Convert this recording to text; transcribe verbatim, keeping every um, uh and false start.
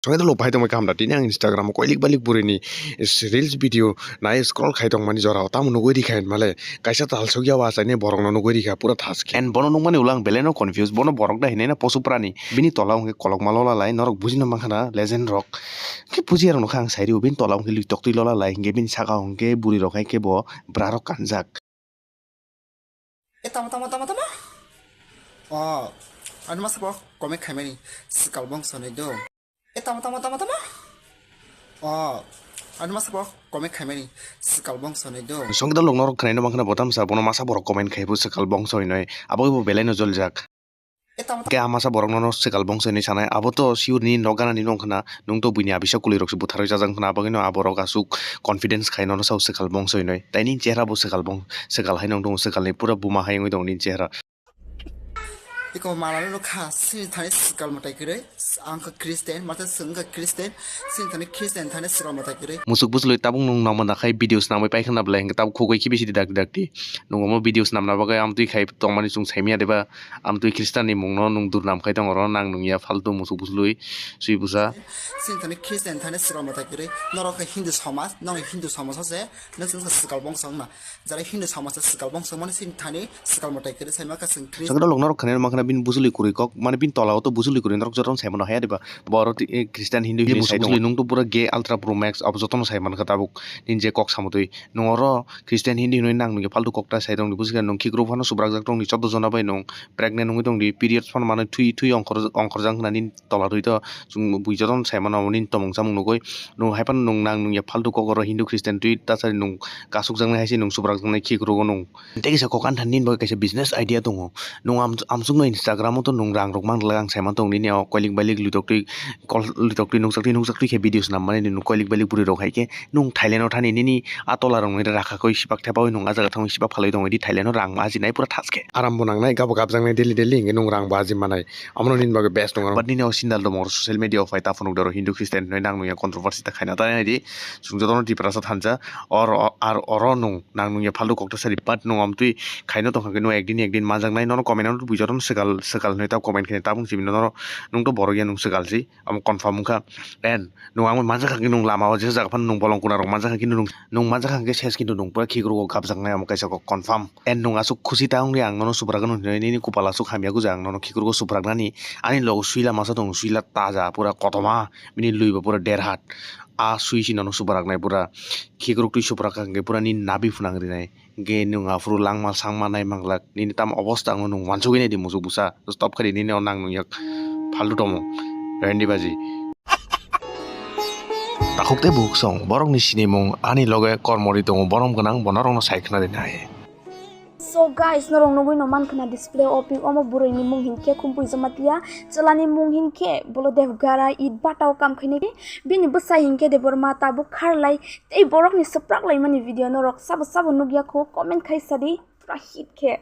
Songwi dolo bahai tongmai kaham da, tini ang Instagram o koilik bailik burini reels video nai scroll khai tongmani jorao tamo nugwi rikha hinmale, kaisa talsokya o achaini borokno nugwi rikha pura thaske. And bono nukmani ulo ang belai no confuse, bono borok da hinwi na posu prani, bini tola o hwnkhe kolokma lola lai, norok bujina mankha na legend rok, hwnkhe bujiya rok nokha ang sai rio, bini tola o hwnkhe lwi toktwi lola lai, hwnkhe bini saka o hwnkhe bwrwi rok hai khe bo bwra rok kanjak. E tamo, tamo, tamo, tamo? O, ani masa bo comment khaimani, swkal bongso hinwi do. E tamo, tamo, tamo, tamo? O, ani masa bo comment khaimani, swkal bongso hinwi do. Songkhe dalok norok khwnaino mankha na bo tamsa, bono masa borok comment khai bo swkal bongso hinwi. Abo bo belai no joljak. E tamo, tamo. Khe a masa borok nono swkal bongso hinwi sanai, abo to sure ni nok gana ni nong khna, nung to buini abisa kwlwi rok se butharwi chajak khna, abagwi no aborok aswk confidence khai nono sao swkal bongso hinwi. Tai nini chehra bo swkal bong-, swkal hai nong tongo, swkal ni pura buma hai wngwi tongo nini chehra. Iko malano nukha, sini thani swkal mwtai kwrwi, ang kha Christian, mata swng kha Christian, sini thani Christian thani swkal mwtai kwrwi. Musuk buslwi tabuk nung nangma nakhai video snamwi paikha na belai hwnkhe tabuk khugwi khibi sidi dakti dakti. Nung omo video snamna bagwi amtwi khai tongmani chwng saimanya deba? Amtwi Christian ni mungno nung durnam khai tong oro, nang nungya faltu musuk buslwi swi busa. Sini thani Christian thani swkal mwtai kwrwi, norok khe Hindu somaj, nong Hindu somaj o se, nung swkal bongso wngma. Jara Hindu somaj o swkal bongso mani sini thani swkal mwtai kwrwi sai ma kha chwng Christian. Chwng dalok norok khwnaino mankha na bini buslwi kwrwi kok, mane bini tola o to buslwi kwrwi norok jotono saimano haya diba? Bo oro twi, eh, Christian Hindu hinwi sai tongo. Nung to pura gay ultra pro max abo jotono sai mankha tabuk nini je kok samutwi. Nung oro Christian Hindu hinwi nang nungya faltu kok ta sai tongdi, busi kha nung khikrok phano subrakjak tongdi, choudo jona bai nung pregnant wngwi tongdi, periods phano manwi thwi, thwi ongkhor, ongkhorjak hwnna nini tola twi to chwng bui jotono sai mano nini tomung chamung nugwi. Nung hai phano nung nang nungya faltu kok oro Hindu Christian twi tachari nung kasukjaknai hai se nung subrakjaknai khikrogo nung. Tei kisa kok ani thani nini bagwi kaisa business idea tongo. Nung am-, amsukno Instagram o to nung rang rok mang glak ang sai mantong nini o koilik bailik luitok twi kol luitok twi nukjak twi nukjak twi khe video swnam mani nung koilik bailik bwrwi rok hai khe nung Thailand o thani nini a tola rok nwi rakha koi sipak thepaui nung a jaga thangwi sipak phalwi tongwi di Thailand o rang ma ajinai pura thaske. Aram bo nangnai gabo gabjaknai daily daily hwnkhe nung rang bo aji manai. Omono nini bagwi best tongo. But nini o sindal tomong social media o phai ta phunuk doro Hindu Christian hinwi nang nungya controversy ta khaina ta nai di. Chwng jotono Tiprasa thansa or, ar oro nung nang nungya faltu kok ta sari, but nung amtwi khaino tongkha khe nung ekdin ekdin manjaknai, nono comment o bui jotono swkal swkal hinwi ta comment khe tabung simi nono nung to borok ya nung swkal si, amo confirm wngkha. And nung ang manjakha khe nung lama o jesa jaga phano nung bolong kuna rok manjakha khe nung, nung manjakha khe ses kintu nung pura khikrogo gabjaknai amo kaisa kok confirm. And nung aswk khusi ta wngya ang nono subrago hinwi nini kupal aswk hamya guja ang nono khikrogo subraknani, ani logo suila masa tongo, suila taja pura kotoma, bini lwi bo pura derhat. A sui si nono subraknai pura khikrok twi subrak kha hwnkhe pura nini nabi phunang rinai. Hwnkhe nwng aphuru langma sangma nai manglak. Nini tamo obosta wngno nwng wansugwi naidi musuk bwsa. Stop khaidi nini o nang nwng yak phaltu tomo. Rendi baji. Takhuk tei bukhuk song borokni sinimung ani loge kormori tongo borom gwnang bo norokno sai khna rinai. So guys, norok nugwi no mankha na display o pic, omo bwrwi ni mung hinkhe Khumpui Jamatia, chwla ni mung hinkhe Bolodev Garai, it bata o kam khainai, bini bwsai hinkhe Debbarma, tabuk kharlai tei borok ni swprak laimani video norok sabo sabo nukya kho, comment khai sadi, pura hit khe.